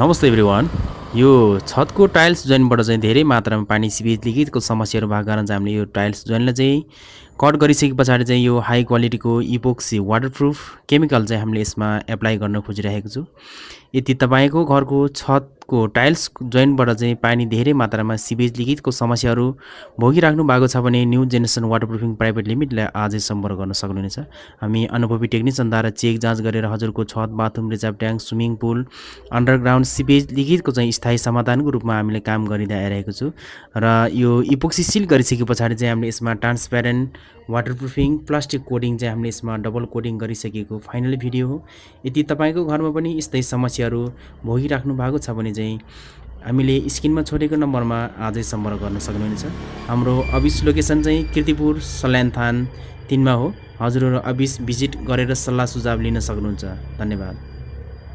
नमस्ते एभ्रिवान। यो छतको टाइल्स जोइन्टबाट चाहिँ धेरै मात्रामा पानी सिवेज लिकेजको समस्याहरू भएको कारण चाहिँ हामीले यो टाइल्स जोइन्टलाई चाहिँ कट गरिसके पछाडि चाहिँ यो हाई क्वालिटीको इपोक्सी वाटरप्रुफ केमिकल चाहिँ हामीले यसमा एप्लाई गर्न खोजिरहेको छु। यदि तपाईँको घरको छतको टाइल्स जोइन्टबाट चाहिँ पानी धेरै मात्रामा सिवेज लिकेजको समस्याहरू भोगिराख्नु भएको छ भने न्यू जेनेरेसन वाटरप्रुफिङ प्राइभेट लिमिटेडलाई आजै सम्पर्क गर्न सक्नुहुनेछ। हामी अनुभवी टेक्निसियनद्वारा चेक जाँच गरेर हजुरको छत, bathroom, reserve tank, swimming pool, underground sewage लिकेजको चाहिँ स्थायी समाधानको रूपमा हामीले काम गरिँदै आइरहेको छु। र यो इपोक्सी सिल गरिसके पछाडि चाहिँ हामीले यसमा ट्रान्सप्यारेन्ट वाटरप्रुफिङ प्लास्टिक कोटिङ चाहिँ हामीले यसमा डबल कोटिङ गरिसकेको फाइनल भिडियो हो। यदि तपाईँको घरमा पनि यस्तै समस्याहरू भोगिराख्नु भएको छ भने चाहिँ हामीले स्क्रिनमा छोडेको नम्बरमा आजै सम्पर्क गर्न सक्नुहुनेछ। हाम्रो अफिस लोकेसन चाहिँ कीर्तिपुर सल्यानथान 3 मा हो। हजुरहरू अफिस भिजिट गरेर सल्लाह सुझाव लिन सक्नुहुन्छ। धन्यवाद।